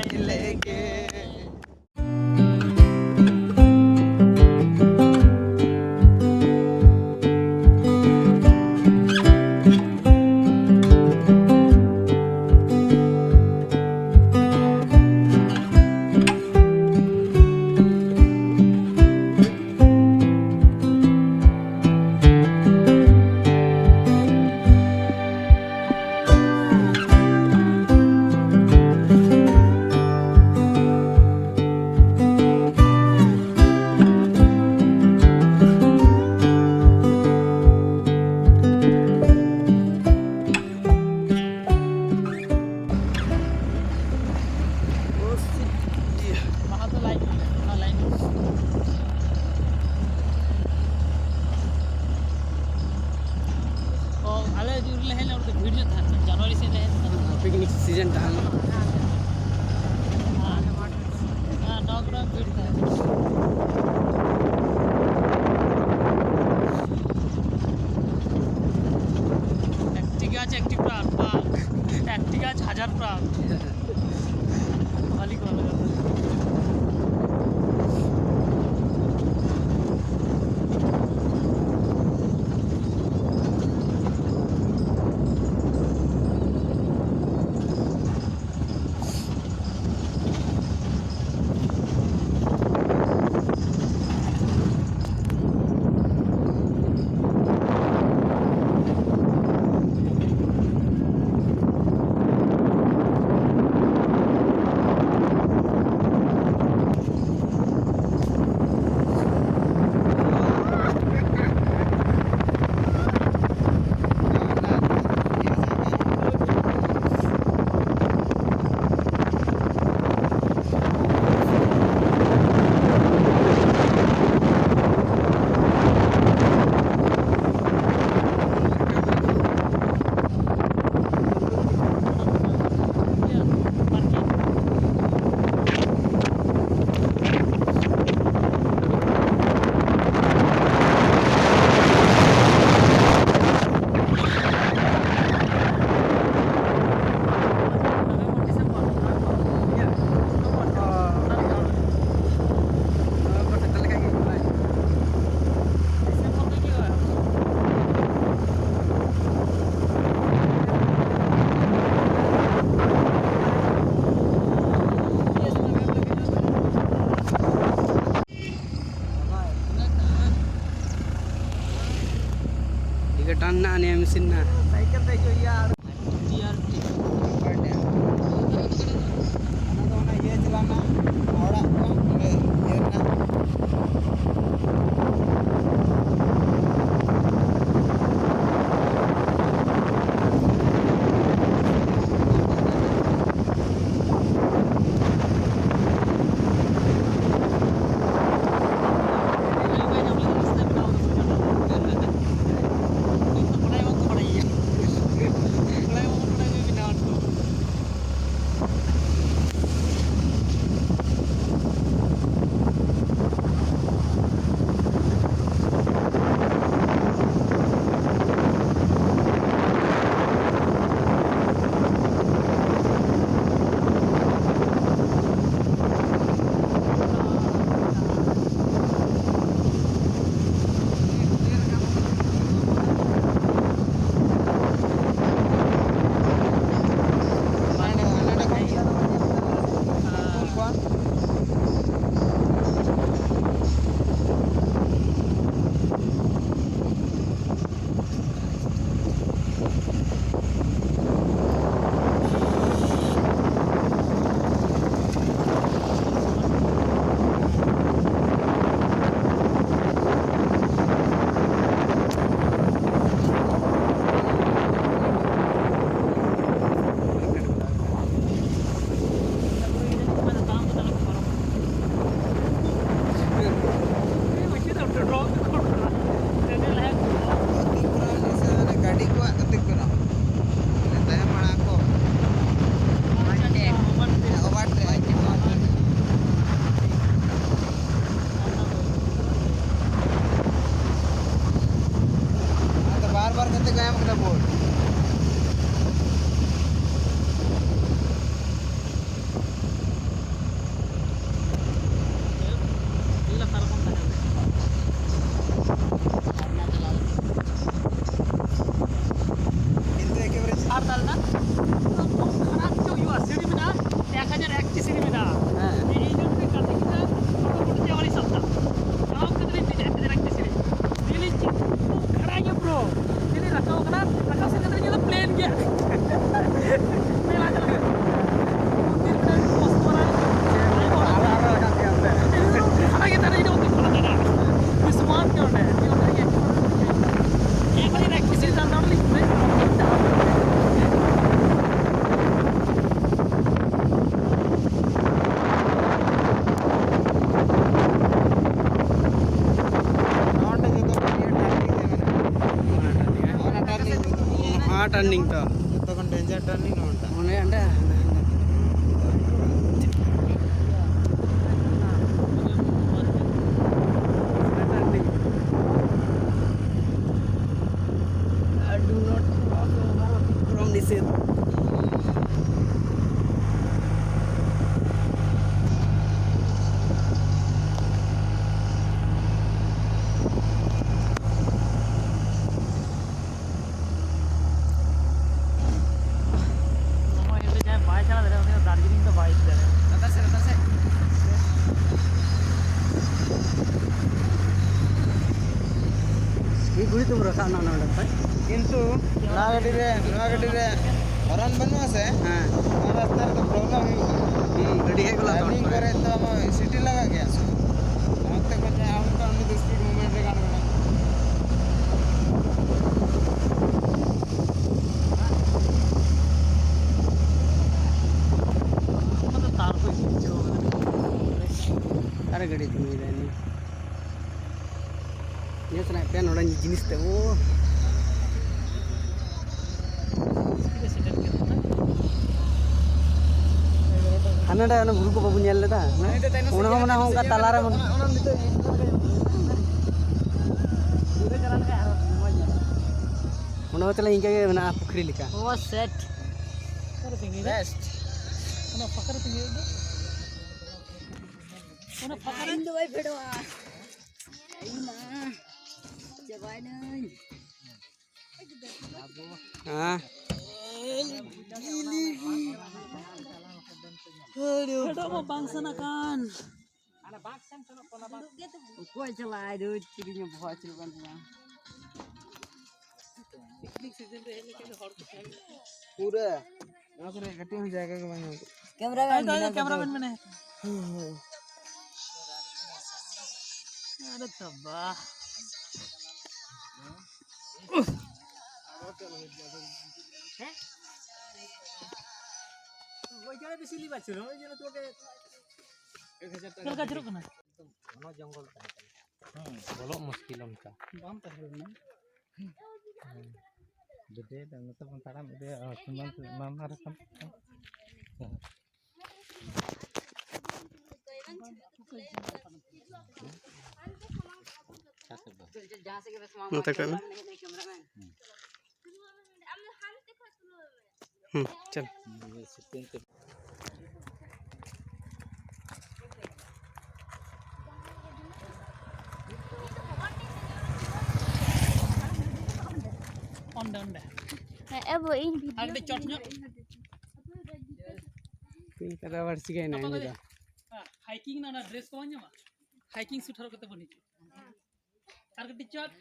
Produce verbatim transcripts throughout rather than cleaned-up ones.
लेके। ᱞᱟᱦᱟ ᱫᱚ ᱞᱟᱭᱤᱱ ᱢᱮᱱᱟᱜᱼᱟ, ᱚᱱᱟ ᱞᱟᱭᱤᱱ᱾ ᱚ, ᱟᱞᱮ ᱡᱩᱨ ᱞᱮ ᱦᱮᱡ ᱞᱮᱱᱟ, ᱚᱸᱰᱮ ᱫᱚ ᱵᱷᱤᱲ ᱧᱚᱜ ᱛᱟᱦᱮᱸ ᱠᱟᱱᱟ, ᱡᱟᱱᱩᱣᱟᱨᱤ ᱥᱮᱫ ᱞᱮ ᱦᱮᱡ ᱞᱮᱱᱟ᱾ ᱯᱤᱠᱱᱤᱠ ᱥᱤᱡᱮᱱ ᱛᱟᱦᱮᱸ ᱞᱮᱱᱟ᱾ ᱦᱮᱸ, ᱦᱮᱸ, ᱱᱚᱣᱟ ᱠᱚᱨᱮ ᱵᱷᱤᱲ ᱛᱟᱦᱮᱸ ᱠᱟᱱᱟ᱾ একটি গাছ একটি প্রাণ, বা একটি গাছ হাজার প্রাণ। ভালো কথা। ᱢᱮᱞᱟ ᱪᱟᱞᱟᱜ ᱠᱟᱱᱟ᱾ ᱢᱚᱱᱫᱤᱨ ᱢᱤᱫᱴᱟᱝ ᱯᱳᱥᱴ ᱢᱟᱨᱟ᱾ ᱟᱨ, ᱟᱨ ᱨᱟᱠᱟᱵ ᱜᱮᱭᱟ ᱚᱱᱛᱮ᱾ ᱠᱷᱟᱲᱟ ᱜᱮ ᱛᱟᱦᱮᱱᱟ, ᱤᱱᱟᱹ ᱚᱱᱛᱮ ᱠᱷᱟᱲᱟ ᱛᱟᱦᱮᱱᱟ᱾ ᱵᱤᱥᱢᱟᱱ ᱜᱮ ᱚᱸᱰᱮ, ᱚᱸᱰᱮ ᱜᱮ᱾ ᱮᱠᱵᱟᱨᱮ ᱨᱟᱠᱮᱥ ᱥᱟᱱᱛᱟᱲ ᱞᱤᱧ ᱱᱚᱰᱮ ᱡᱚᱛᱚ ᱠᱷᱚᱱ ᱤᱭᱟᱹ turning ᱨᱮ ᱢᱮᱱᱟᱜᱼᱟ᱾ ᱚᱱᱟ turning, ᱚᱱᱟ turning ᱛᱚ᱾ ᱡᱚᱛᱚ ᱠᱷᱚᱱ danger turning ᱱᱚᱣᱟᱴᱟᱜ᱾ ᱚᱱᱮ ᱚᱸᱰᱮ᱾ Do not cross over from ᱱᱤᱥᱮᱫᱷ᱾ ᱱᱚᱣᱟ ᱤᱭᱟᱹᱛᱮ ᱡᱟᱦᱟᱸᱭ ᱵᱟᱭ ᱪᱟᱞᱟᱣ ᱫᱟᱲᱮᱭᱟᱜᱼᱟ, ᱩᱱᱤ ᱫᱚ ᱫᱟᱨᱡᱤᱞᱤᱝ ᱫᱚ ᱵᱟᱭ ᱤᱫᱤ ᱫᱟᱲᱮᱭᱟᱜᱼᱟ᱾ ᱞᱟᱛᱟᱨ ᱥᱮᱫ, ᱞᱟᱛᱟᱨ ᱥᱮᱫ᱾ ᱢᱤᱫ ᱜᱷᱩᱲᱤ ᱛᱮᱢ ᱨᱟᱠᱟᱵ ᱮᱱᱟ ᱱᱚᱰᱮ ᱠᱷᱚᱱ᱾ ᱠᱤᱱᱛᱩ ᱱᱚᱣᱟ ᱜᱟᱹᱰᱤ ᱨᱮ, ᱱᱚᱣᱟ ᱜᱟᱹᱰᱤ ᱨᱮ ᱦᱚᱨᱚᱱ ᱵᱟᱹᱱᱩᱜᱼᱟ ᱥᱮ? ᱦᱮᱸ᱾ ᱱᱚᱣᱟ ᱨᱟᱥᱛᱟ ᱨᱮᱫᱚ problem ᱦᱩᱭᱩᱜ ᱠᱟᱱᱟ᱾ ᱦᱩᱸ, ᱜᱟᱹᱰᱤ ᱦᱮᱡ ᱜᱚᱫᱚᱜᱼᱟ ᱴᱚᱴ ᱴᱟᱨᱱᱤᱝ ᱠᱚᱨᱮ᱾ ᱠᱚᱨᱮ ᱛᱚ ᱟᱢᱟᱜ city ᱞᱟᱜᱟᱜ ᱜᱮᱭᱟ ᱥᱮ? ᱚᱱᱛᱮ ᱠᱷᱚᱱ ᱡᱟᱦᱟᱸ ᱚᱱᱠᱟ ᱩᱱᱤ ᱫᱚ speed movement ᱨᱮ ᱜᱟᱱ ᱠᱟᱱᱟ᱾ ᱚᱱᱟ ᱫᱚ ᱛᱟᱨ ᱠᱚ ᱤᱫᱤ ᱦᱚᱪᱚ ᱠᱟᱫᱟ᱾ ᱚᱠᱟᱨᱮ ᱜᱟᱹᱰᱤ ᱛᱤᱸᱜᱩᱭᱮᱫᱟ ᱩᱱᱤ? ᱧᱮᱞ ᱥᱟᱱᱟᱭᱮᱫ ᱯᱮᱭᱟ ᱱᱚᱰᱮ ᱡᱤᱱᱤᱥ ᱛᱮ, ᱳ᱾ ᱦᱟᱱᱮ ᱱᱟᱰᱮ ᱚᱱᱟ ᱵᱩᱨᱩ ᱠᱚ ᱵᱟᱵᱚᱱ ᱧᱮᱞ ᱞᱮᱫᱟ? ᱚᱱᱟ ᱦᱚᱸ ᱢᱟᱱᱮ ᱚᱱᱠᱟ ᱛᱟᱞᱟᱨᱮ ᱢᱮᱱᱟᱜᱼᱟ᱾ ᱚᱸᱰᱮ ᱦᱚᱸ ᱛᱟᱦᱞᱮ ᱤᱱᱠᱟᱹ ᱜᱮ ᱢᱮᱱᱟᱜᱼᱟ, ᱯᱩᱠᱷᱨᱤ ᱞᱮᱠᱟ᱾ ᱳ, ᱥᱮᱴ᱾ ᱚᱠᱟᱨᱮ ᱛᱤᱸᱜᱩᱭᱮᱫᱟ? ᱵᱮᱥᱴ᱾ ᱚᱱᱟ ᱯᱷᱟᱸᱠᱟ ᱨᱮ ᱛᱤᱸᱜᱩᱭᱮᱫᱟ? ᱚᱱᱟ ᱯᱷᱟᱸᱠᱟ ᱨᱮ? ᱤᱧ ᱫᱚ ᱵᱟᱭ ᱯᱷᱮᱰᱚᱜᱼᱟ᱾ ᱤᱧ ᱢᱟ ᱪᱟᱵᱟᱭᱱᱟᱹᱧ᱾ ᱦᱮᱸ᱾ ᱯᱷᱮᱰᱚᱜ ᱢᱟ ᱵᱟᱝ ᱥᱟᱱᱟ ᱠᱟᱱ᱾ ᱚᱠᱚᱭ ᱪᱟᱞᱟᱜᱼᱟᱭ? ᱫᱩ ᱛᱤᱨᱤᱧ ᱵᱚᱦᱚᱜ ᱟᱹᱪᱩᱨᱚᱜ ᱠᱟᱱ ᱛᱤᱧᱟ᱾ ᱯᱤᱠᱱᱤᱠ ᱥᱤᱡᱤᱱ ᱨᱮ ᱦᱮᱡ ᱞᱮᱠᱷᱟᱱ ᱫᱚ ᱦᱚᱲ ᱠᱚ ᱛᱟᱦᱮᱱ ᱜᱮᱭᱟ᱾ ᱯᱩᱨᱟᱹ ᱱᱚᱣᱟ ᱠᱚᱨᱮ ᱠᱟᱹᱴᱤᱡ ᱦᱚᱸ ᱡᱟᱭᱜᱟ ᱜᱮ ᱵᱟᱝ ᱧᱟᱢ ᱠᱚᱜᱼᱟ᱾ ᱠᱮᱢᱨᱟᱢᱮᱱ ᱟᱭ ᱫᱚ, ᱟᱭ ᱫᱚ, ᱢᱮᱱᱟᱭ ᱠᱮᱢᱨᱟᱢᱮᱱ ᱠᱟᱫᱮᱭᱟ᱾ ᱢᱮᱱᱟᱭᱟ᱾ ᱦᱩᱸ, ᱦᱩᱸ᱾ ᱟᱨᱮ ᱛᱚᱵᱟ᱾ ᱪᱮᱫ ᱞᱮᱠᱟ ᱟᱹᱪᱩᱨᱚᱜ ᱠᱟᱱᱟ? ᱦᱩᱸ, ᱵᱚᱞᱚᱜ ᱢᱩᱥᱠᱤᱞ ᱚᱱᱠᱟ᱾ ᱵᱟᱝ ᱛᱟᱦᱮᱸ ᱞᱮᱱᱟ᱾ ᱦᱩᱸ᱾ ᱡᱩᱫᱤ ᱱᱚᱛᱮ ᱵᱚᱱ ᱛᱟᱲᱟᱢ ᱤᱫᱤᱭᱟ, ᱱᱟᱱᱟ ᱨᱚᱠᱚᱢ᱾ ᱱᱚᱛᱮ ᱠᱷᱚᱱ᱾ ᱦᱩᱸ, ᱪᱚᱞ᱾ ᱚᱸᱰᱮ, ᱚᱸᱰᱮ᱾ ᱦᱮᱸ, ᱮ ᱵᱟᱹᱵᱩ, ᱤᱧ ᱵᱷᱤᱰᱤᱭᱳ ᱟᱨ ᱠᱟᱹᱴᱤᱡ ᱪᱚᱴ ᱧᱚᱜ᱾ ᱤᱧ ᱠᱟᱫᱟ ᱵᱟᱹᱲᱥᱤ ᱜᱟᱭ ᱱᱟ ᱤᱧ ᱫᱚ᱾ ᱦᱟᱭᱠᱤᱝ ᱨᱮᱱᱟᱜ ᱚᱱᱟ ᱰᱨᱮᱥ ᱠᱚ ᱵᱟᱝ ᱧᱟᱢᱟ? ᱦᱟᱭᱠᱤᱝ ᱥᱩᱴ ᱦᱚᱨᱚᱜ ᱠᱟᱛᱮ ᱵᱚᱱ ᱦᱤᱡᱩᱜᱼᱟ᱾ ᱟᱨ ᱠᱟᱹᱴᱤᱡ ᱪᱚᱴ᱾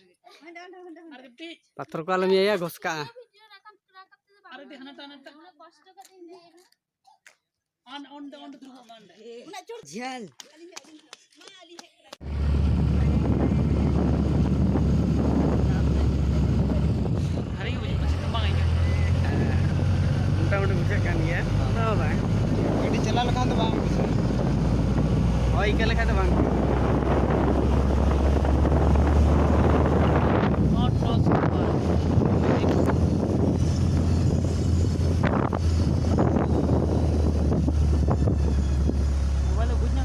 ᱟᱨ ᱠᱟᱹᱴᱤᱡ᱾ ᱯᱟᱛᱷᱚᱨ ᱠᱚ ᱟᱞᱚᱢ ᱤᱭᱟᱹᱭᱟ, ᱜᱷᱚᱥᱠᱟᱜᱼᱟ᱾ ᱟᱨ ᱠᱟᱹᱴᱤᱡ ᱦᱟᱱᱟᱴᱟ, ᱦᱟᱱᱟᱴᱟ᱾ ᱟᱱ, ᱚᱸᱰᱮ, ᱚᱸᱰᱮ ᱫᱩᱲᱩᱵ ᱢᱮ, ᱚᱸᱰᱮ᱾ ᱡᱷᱟᱹᱞ᱾ ᱵᱷᱟᱹᱜᱤ ᱜᱮ ᱵᱩᱡᱷᱟᱹᱜ ᱠᱟᱱᱟ, ᱥᱤᱛᱩᱝ ᱵᱟᱝ ᱟᱹᱭᱠᱟᱹᱜ ᱠᱟᱱᱟ᱾ ᱢᱚᱴᱟᱢᱩᱴᱤ ᱵᱩᱡᱷᱟᱹᱜ ᱠᱟᱱ ᱜᱮᱭᱟ, ᱩᱱᱟᱹᱜ ᱦᱚᱸ ᱵᱟᱝ᱾ ᱜᱟᱹᱰᱤ ᱪᱟᱞᱟᱣ ᱞᱮᱠᱷᱟᱱ ᱫᱚ ᱵᱟᱝ ᱵᱩᱡᱷᱟᱹᱜᱼᱟ᱾ ᱦᱳᱭ, ᱤᱱᱠᱟᱹ ᱞᱮᱠᱷᱟᱱ ᱫᱚ ᱵᱟᱝ᱾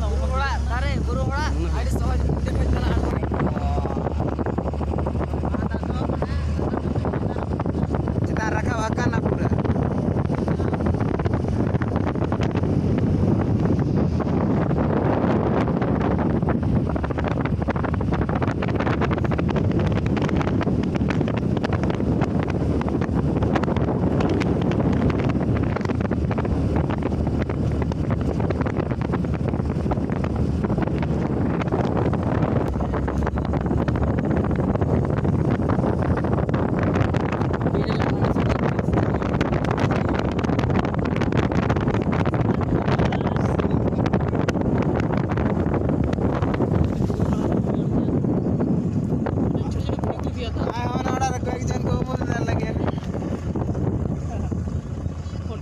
ᱵᱩᱨᱩ ᱚᱲᱟᱜ ᱫᱷᱟᱨᱮ, ᱵᱩᱨᱩ ᱚᱲᱟᱜ ᱟᱹᱰᱤ ᱥᱚᱦᱚᱡ ᱛᱮ ᱠᱷᱚᱡ ᱪᱟᱞᱟᱜᱼᱟ᱾ ᱪᱮᱛᱟᱱ ᱨᱟᱠᱟᱵ ᱟᱠᱟᱱᱟ ᱯᱩᱨᱟᱹ᱾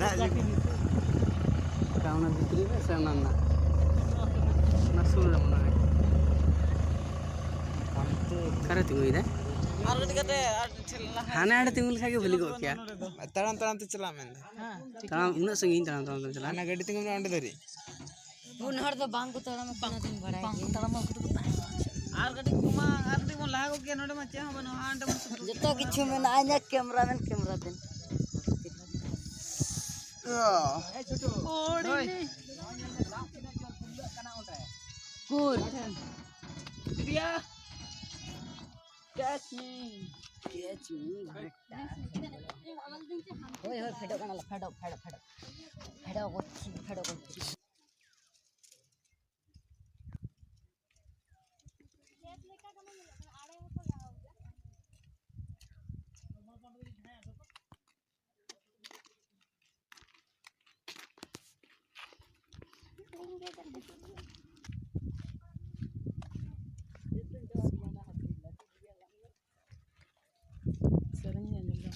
ᱫᱟᱜ ᱡᱟᱹᱲᱤ᱾ ᱚᱠᱟ ᱚᱱᱟ ᱵᱷᱤᱛᱨᱤ ᱨᱮ ᱥᱮ ᱚᱱᱟ ᱨᱮᱱᱟᱜ? ᱚᱱᱟ ᱥᱩᱨ ᱨᱮ ᱢᱚᱱᱮ ᱦᱚᱭ᱾ ᱚᱠᱟᱨᱮ ᱛᱤᱸᱜᱩᱭᱮᱫᱟᱭ? ᱟᱨ ᱠᱟᱹᱴᱤᱡ ᱠᱟᱛᱮ, ᱟᱨ ᱴᱷᱮᱱ ᱞᱟᱦᱟ᱾ ᱦᱟᱱᱮ ᱦᱟᱸᱰᱮ ᱛᱤᱸᱜᱩ ᱞᱮᱠᱷᱟᱡ ᱜᱮ ᱵᱷᱟᱹᱞᱤ ᱠᱚᱜ ᱠᱮᱭᱟ᱾ ᱛᱟᱲᱟᱢ ᱛᱟᱲᱟᱢ ᱛᱮ ᱪᱟᱞᱟᱜ ᱢᱮ᱾ ᱦᱮᱸ, ᱴᱷᱤᱠ᱾ ᱛᱟᱲᱟᱢ, ᱩᱱᱟᱹᱜ ᱥᱟᱺᱜᱤᱧ ᱛᱟᱲᱟᱢ ᱛᱟᱲᱟᱢ ᱛᱮᱢ ᱪᱟᱞᱟᱜᱼᱟ? ᱦᱟᱱᱟ ᱜᱟᱹᱰᱤ ᱛᱤᱸᱜᱩ ᱢᱮᱱᱟᱜᱼᱟ, ᱚᱸᱰᱮ ᱫᱷᱟᱹᱨᱤᱡ᱾ ᱯᱩᱱ ᱦᱚᱲ ᱫᱚ ᱵᱟᱝ ᱠᱚ ᱛᱟᱲᱟᱢᱟ, ᱛᱤᱱᱟᱹᱜ ᱫᱤᱱ ᱵᱟᱲᱟᱭ ᱵᱟᱝ ᱠᱚ ᱜᱮ᱾ ᱛᱟᱲᱟᱢᱟ, ᱩᱱᱠᱩ ᱫᱚᱠᱚ ᱛᱟᱦᱮᱱᱟ᱾ ᱟᱨ ᱠᱟᱹᱴᱤᱡ ᱠᱚᱢᱟ, ᱟᱨ ᱠᱟᱹᱴᱤᱡ ᱵᱚᱱ ᱞᱟᱦᱟ ᱠᱚᱜ ᱜᱮᱭᱟ, ᱱᱚᱰᱮ ᱢᱟ ᱪᱮᱫ ᱦᱚᱸ ᱵᱟᱹᱱᱩᱜᱼᱟ, ᱦᱟᱸᱰᱮ ᱵᱚᱱ ᱥᱩᱨ ᱡᱚᱛᱚ ᱠᱚᱜ ᱠᱤᱪᱷᱩ ᱠᱟᱱᱟ᱾ ᱢᱮᱱᱟᱜᱼᱟ, ᱤᱧᱟᱹᱜ ᱠᱮᱢᱨᱟ ᱢᱮᱱ, ᱠᱮᱢᱨᱟ ᱵᱮᱱ᱾ ᱦᱳᱭ᱾ ᱩᱠᱩᱨ? ᱤᱫᱤᱭᱟ᱾ Catch me. Catch me. ᱦᱳᱭ, ᱦᱳᱭ, ᱯᱷᱮᱰᱚᱜ ᱠᱟᱱᱟᱞᱮ, ᱯᱷᱮᱰᱚᱜ, ᱯᱷᱮᱰᱚᱜ, ᱯᱷᱮᱰᱚᱜ᱾ ᱯᱷᱮᱰᱚᱜ ᱜᱚᱫ ᱪᱷᱤ, ᱯᱷᱮᱰᱚᱜ ᱜᱚᱫ ᱪᱷᱤ᱾ ᱥᱮᱨᱮᱧ ᱟᱸᱡᱚᱢ ᱫᱟ᱾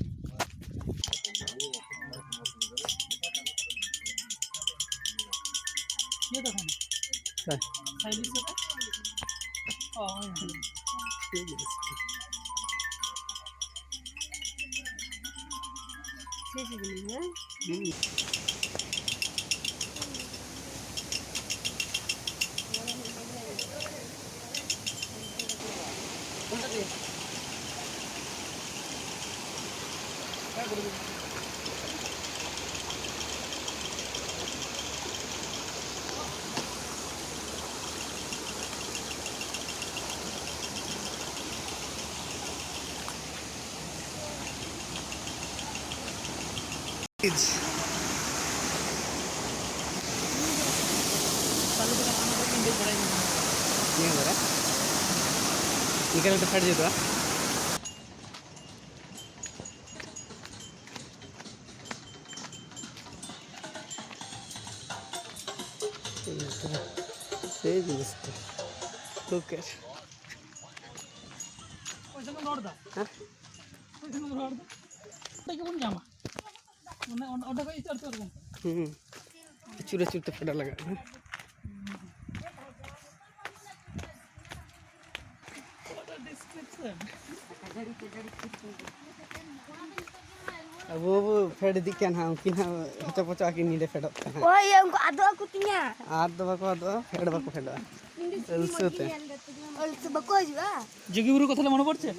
ᱱᱤᱭᱟᱹ ᱠᱚᱨᱮ ᱤᱱᱠᱟᱹ ᱞᱮᱠᱟᱛᱮ ᱯᱷᱮᱰ ᱡᱩᱛᱩᱜᱼᱟ᱾ ᱥᱮᱭ ᱡᱤᱱᱤᱥ ᱠᱚ᱾ Look at. ᱯᱚᱭᱥᱟ ᱠᱚᱢ ᱨᱚᱲ ᱫᱟ᱾ ᱦᱮᱸ? ᱯᱚᱭᱥᱟ ᱠᱚᱢ ᱨᱚᱲ ᱫᱟ᱾ ᱚᱸᱰᱮ ᱜᱮᱵᱚᱱ ᱧᱟᱢᱟ᱾ ᱚᱱᱮ ᱚᱸᱰᱮ ᱠᱷᱚᱡ ᱟᱹᱪᱩᱨ ᱟᱹᱪᱩᱨ ᱠᱟᱱᱟ᱾ ᱦᱩᱸ᱾ ᱟᱹᱪᱩᱨ ᱟᱹᱪᱩᱨ ᱛᱮ ᱯᱷᱮᱰᱟ ᱞᱟᱜᱟᱜ ᱠᱟᱱᱟ᱾ ᱟᱵᱚ ᱵᱚ ᱯᱷᱮᱰ ᱤᱫᱤᱜ ᱠᱟᱱ ᱦᱟᱸᱜ, ᱩᱱᱠᱤᱱ ᱦᱟᱸᱜ ᱦᱚᱪᱚ ᱯᱚᱪᱚ ᱟᱹᱠᱤᱱ ᱧᱤᱫᱟᱹ ᱯᱷᱮᱰᱚᱜ ᱠᱟᱱᱟ᱾ ᱳᱭ, ᱩᱱᱠᱩ ᱟᱫᱚᱜ ᱟᱠᱚ ᱛᱤᱧᱟ᱾ ᱟᱫ ᱫᱚ ᱵᱟᱠᱚ ᱟᱫᱚᱜᱼᱟ, ᱯᱷᱮᱰ ᱵᱟᱠᱚ ᱯᱷᱮᱰᱚᱜᱼᱟ᱾ ᱟᱹᱞᱥᱟᱹ ᱛᱮ᱾ ᱟᱹᱞᱥᱟᱹ ᱵᱟᱠᱚ ᱦᱤᱡᱩᱜᱼᱟ᱾ ᱡᱳᱜᱤ ᱵᱩᱨᱩ ᱠᱟᱛᱷᱟ ᱞᱮ ᱢᱚᱱᱮ ᱯᱚᱲᱪᱷᱮ?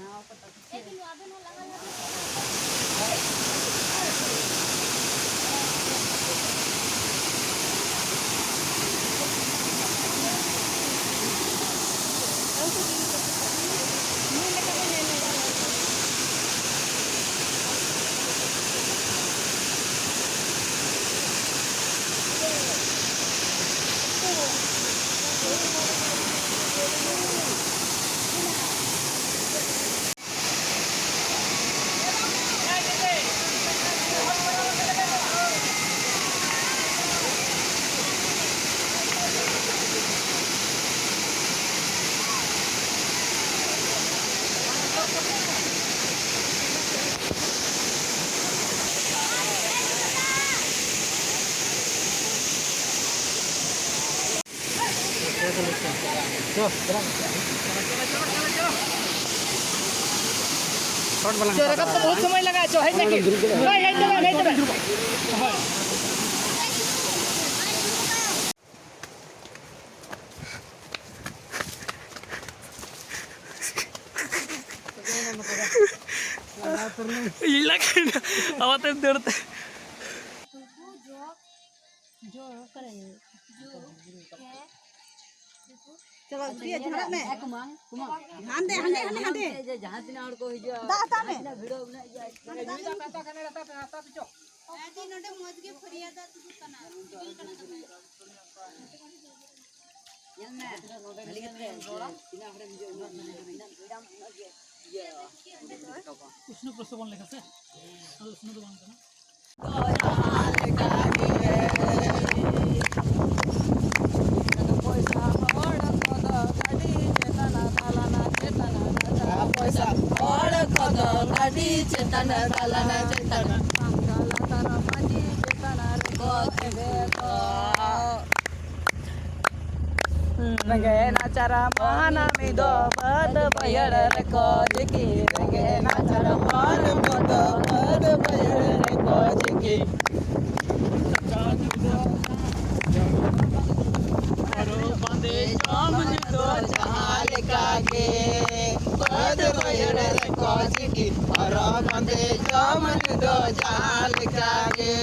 ᱪᱚ, ᱨᱟᱠᱟᱵ ᱛᱮ ᱵᱚᱦᱩᱛ ᱥᱚᱢᱚᱭ ᱞᱟᱜᱟᱜᱼᱟ, ᱪᱚ, ᱦᱮᱡ ᱱᱟᱠᱤᱱ᱾ ᱦᱳᱭ, ᱦᱮᱡ ᱛᱚᱵᱮ, ᱦᱮᱡ ᱛᱚᱵᱮ᱾ ᱦᱳᱭ᱾ ᱤᱧ ᱞᱟᱜᱟᱭᱮᱱᱟ, ᱟᱵᱟᱨ ᱛᱮᱢ ᱫᱟᱹᱲ ᱛᱮ᱾ ᱪᱟᱞᱟᱜ ᱜᱮᱭᱟ, ᱡᱷᱟᱲᱟᱜ ᱢᱮ᱾ ᱦᱟᱸᱰᱮ, ᱦᱟᱸᱰᱮ, ᱦᱟᱸᱰᱮ, ᱦᱟᱸᱰᱮ᱾ ᱡᱟᱦᱟᱸ ᱛᱤᱱᱟᱹᱜ ᱦᱚᱲ ᱠᱚ ᱦᱤᱡᱩᱜᱼᱟ, ᱫᱟᱜ ᱦᱟᱛᱟᱣ ᱢᱮ᱾ ᱡᱟᱦᱟᱸ ᱛᱤᱱᱟᱹᱜ ᱵᱷᱤᱲᱚᱜ ᱢᱮᱱᱟᱜ ᱜᱮᱭᱟ᱾ ᱟᱹᱰᱤ ᱱᱚᱰᱮ ᱢᱚᱡᱽ ᱜᱮ ᱯᱷᱟᱹᱨᱭᱟᱹ ᱫᱟᱜ ᱛᱩᱫᱩᱜ ᱠᱟᱱᱟ, ᱥᱤᱵᱤᱞ ᱠᱟᱱᱟ ᱫᱚᱢᱮ᱾ ᱧᱮᱞ ᱢᱮ, ᱠᱷᱟᱹᱞᱤ ᱠᱟᱛᱮ ᱛᱤᱱᱟᱹᱜ ᱦᱚᱲᱮᱢ ᱦᱤᱡᱩᱜᱼᱟ, ᱩᱱᱟᱹᱜ, ᱩᱱᱟᱹᱜ ᱵᱷᱤᱲᱟᱢ, ᱩᱱᱟᱹᱜ ᱜᱮ ᱤᱭᱟᱹ᱾ ᱩᱥᱱᱚ ᱯᱨᱚᱥᱚᱵᱚᱱ ᱞᱮᱠᱟ ᱥᱮ? ᱟᱫᱚ ᱩᱥᱱᱚ ᱫᱚ ᱵᱟᱝ ᱠᱟᱱᱟ᱾ ᱯᱚᱭᱥᱟ ᱦᱚᱲ ᱠᱚᱫᱚ ᱜᱟᱹᱰᱤ ᱪᱮᱛᱟᱱ ᱫᱟᱞᱟᱱ ᱪᱮᱛᱟᱱ ᱫᱟᱞᱟᱱ᱾ ᱯᱚᱭᱥᱟ ᱦᱚᱲ ᱠᱚᱫᱚ ᱜᱟᱹᱰᱤ ᱪᱮᱛᱟᱱ ᱫᱟᱞᱟᱱ ᱪᱮᱛᱟᱱ᱾ ᱵᱟᱝ ᱫᱟᱞᱟᱱ ᱨᱮᱸᱜᱮᱡ ᱱᱟᱪᱟᱨ ᱢᱟᱦᱟᱱᱟ ᱢᱤᱫ ᱫᱚ ᱵᱟᱹᱫᱽ ᱵᱟᱹᱭᱦᱟᱹᱲ ᱨᱮᱠᱚ ᱡᱤᱠᱤ᱾ ᱨᱮᱸᱜᱮᱡ ᱱᱟᱪᱟᱨ ᱢᱟᱦᱟᱱᱟ ᱢᱤᱫ ᱫᱚ ᱵᱟᱹᱫᱽ ᱵᱟᱹᱭᱦᱟᱹᱲ ᱨᱮᱠᱚ ᱡᱤᱠᱤ᱾ ᱦᱚᱨᱚᱜ ᱵᱟᱸᱫᱮ ᱡᱚᱢ ᱧᱩ ᱫᱚ ᱡᱟᱦᱟᱸ ᱞᱮᱠᱟ ᱜᱮ, ᱵᱟᱹᱫᱽ ᱵᱟᱹᱭᱦᱟᱹᱲ ᱨᱮᱠᱚ ᱡᱤᱠᱤ᱾ ᱦᱚᱨᱚᱜ ᱵᱟᱸᱫᱮ ᱡᱚᱢ ᱧᱩ ᱫᱚ ᱡᱟᱦᱟᱸ ᱞᱮᱠᱟ ᱜᱮ᱾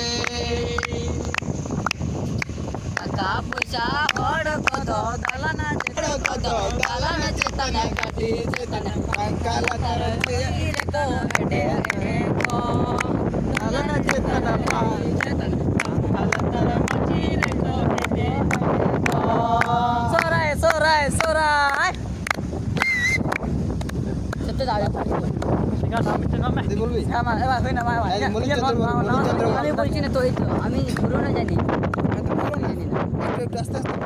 ᱴᱟᱠᱟ ᱯᱚᱭᱥᱟ ᱦᱚᱲ ᱠᱚᱫᱚ ᱫᱟᱞᱟᱱᱟ ᱪᱮᱛᱟᱱ, ᱦᱚᱲ ᱠᱚᱫᱚ ᱫᱟᱞᱟᱱᱟ ᱪᱮᱛᱟᱱ, ᱜᱟᱹᱰᱤ ᱪᱮᱛᱟᱱ, ᱯᱟᱝᱠᱷᱟ ᱞᱟᱛᱟᱨ ᱨᱮ ᱠᱚ ᱦᱮᱰᱮᱡ ᱠᱚ᱾ ᱫᱟᱞᱟᱱᱟ ᱪᱮᱛᱟᱱ, ᱯᱟᱝᱠᱷᱟ ᱞᱟᱛᱟᱨ ᱢᱟᱹᱪᱤ ᱨᱮᱠᱚ ᱦᱮᱰᱮᱡ ᱠᱚ᱾ ᱥᱚᱦᱨᱟᱭ, ᱥᱚᱦᱨᱟᱭ, ᱥᱚᱦᱨᱟᱭ᱾ ᱥᱮᱛᱮ ᱫᱟᱲᱮ ᱫᱮ ᱵᱚᱞᱵᱤ? ᱦᱮᱸ, ᱢᱟ, ᱮ, ᱵᱟ, ᱦᱩᱭᱱᱟ, ᱢᱟ, ᱢᱟ᱾ এই মণিচন্দ্র, মণিচন্দ্র। আমি বলছি না তো, এই তো, আমি পুরোনো জানি। হ্যাঁ, তো বলো না। জানি না। একটু, একটু আস্তে আস্তে